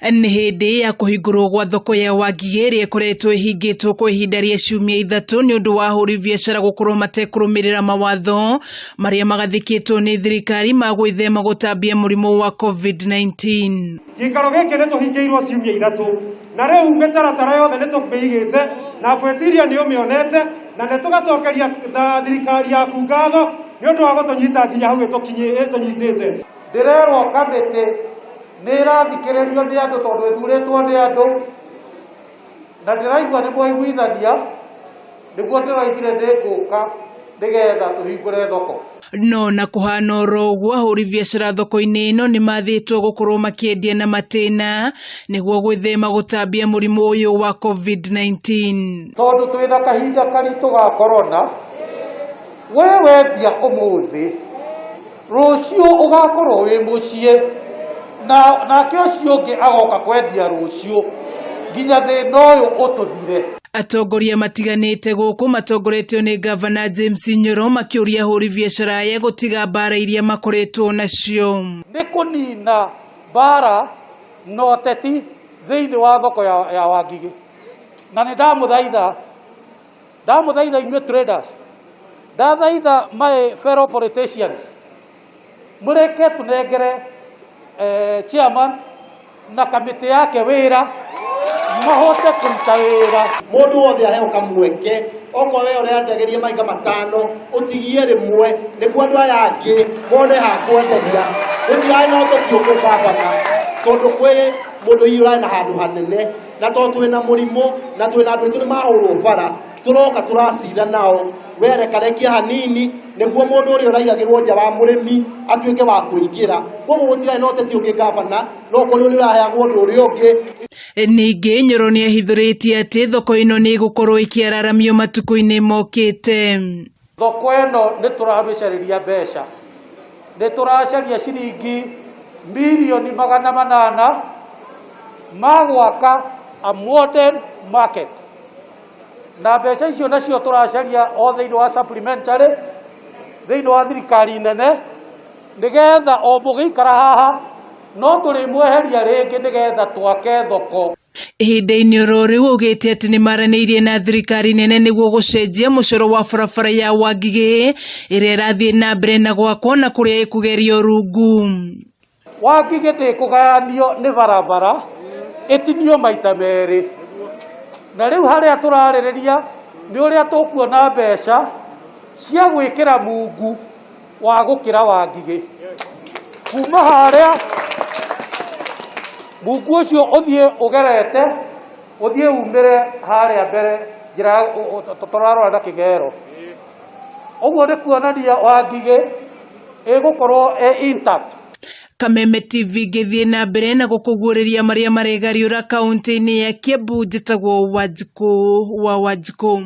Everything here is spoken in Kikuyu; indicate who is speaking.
Speaker 1: Nĩ hĩndĩ ya kũhingũrwo gwa thoko ya Wangigĩ ĩrĩa ĩkoretwo ĩhingĩtwo kwa ihinda rĩa ciumia ithatũ nĩ ũndũ wa ahũri biacara gũkorwo matekũrũmĩrĩra mawatho marĩa magathĩkĩtwo nĩ thirikari ma gwĩthema gũtambia mũrimũ wa COVID-19.
Speaker 2: Gĩikaro gĩkĩ nĩ tũhingĩirwo ciumia ithatũ na rĩu mĩtaratara yothe nĩ tũmĩigĩte na ngwĩciria nĩ ũmĩonete na nĩ tũgacokeria thirikari yaku ngatho nĩ ũndũ wa gũtũnyita nginya hau ĩtũnyitĩte.
Speaker 3: Ndĩrerwo kamĩtĩ nĩ ĩrathikĩrĩrio nĩ andũ tondũ ĩthurĩtwo nĩ andũ na ndĩraigua nĩ mwaiguithania nĩguo ndĩroigire nĩ ngũka nĩgetha tũhingũre thoko.
Speaker 1: No na kũhana oro ũguo ahũri biacara thoko-inĩ ĩno nĩ mathĩtwo gũkorwo makĩendia na matĩna nĩguo gwĩthema gũtambia mũrimũ ũyũ wa COVID-19.
Speaker 3: Tondũ twĩna kahinda karitũ ga corona, we wendia ũmũthĩ rũciũ ũgakorwo wĩ mũciĩ na nake ũcio ũngĩ agoka kwendia rũciũ nginya thĩna ũyũ ũtũthire.
Speaker 1: Atongoria matiganĩte gũkũ matongoretio nĩ Gavana James Nyoro makĩũria ahũri biacara aya gũtiga mbara iria makoretwo nacio.
Speaker 3: Nĩ kũnina mbara na ũteti thĩinĩ wa thoko ya Wangigĩ. Na nĩ ndamũthaitha, ndamũthaitha inyuĩ traders, ndathaitha my fellow politicians, mũreke tũnengere chairman na kamĩtĩ yake wĩra mahote kũruta wĩra.
Speaker 4: Mũndũ wothe aheo kamweke, okorwo we ũrendagĩria mahiga matano, ũtigie rĩmwe, nĩguo andũ aya angĩ mone ha kwenderia. Gũtirarĩ na ũteti ũngĩ gavana, tondũ kwĩ mũndũ hihi ũrarĩ na handũ hanene, na tondũ twĩna mũrimũ, na twĩna andũ aitũ nĩ mahũrwo bara, tũroka tũracira nao, we rekarekia hanini, nĩguo mũndũ ũrĩa ũrairagĩrwo nja wa mũrĩmi atuĩke wa kũingĩra. Koguo gũtirarĩ na ũteti ũngĩ gavana, no kũrĩ ũrĩa ũraheagwo ũndũ ũrĩa ũngĩ.
Speaker 1: Ningĩ Nyoro nĩ ahithũrĩtie atĩ thoko ĩno nĩ ĩgũkorwo ĩkĩararamio matukũ-inĩ mokĩte.
Speaker 3: Thoko ĩno nĩ tũramĩcarĩria mbeca, nĩ tũracaria ciringi mirioni magana manana ma gwaka a modern market, na mbeca icio nacio tũracaria o thĩinĩ wa supplementary thĩinĩ wa thirikari nene, nĩgetha o mũgĩikara haha no tũrĩmweheria rĩngĩ nĩgetha twake thoko.
Speaker 1: Ihinda-inĩ oro rĩu augĩte atĩ nĩ maranĩirie na thirikari nene nĩguo gũcenjia mũcoro wa barabara ya Wangigĩ ĩrĩa ĩrathiĩ na mbere na gwakwo na kũrĩa ĩkũgerio rungu.
Speaker 3: Wangigĩ ndĩkũgayanio nĩ barabara ĩtinio maita merĩ, na rĩu harĩa tũrarĩrĩria nĩ ũrĩa tũkuona mbeca cia gwĩkĩra mungu wa gũkĩra Wangigĩ kuma harĩa mungu ũcio ũthiĩ ũgerete ũthiĩ umĩre harĩa mbere njĩra tũrarora na kĩgero. Ũguo nĩ kuonania Wangigĩ ĩgũkorwo ĩ intact.
Speaker 1: Kameme TV ngĩthiĩ na mbere na gũkũguũrĩria marĩa maregariũra kaunti-inĩ ya Kiambu. Njĩtagwo Wanjikũ wa Wanjikũ.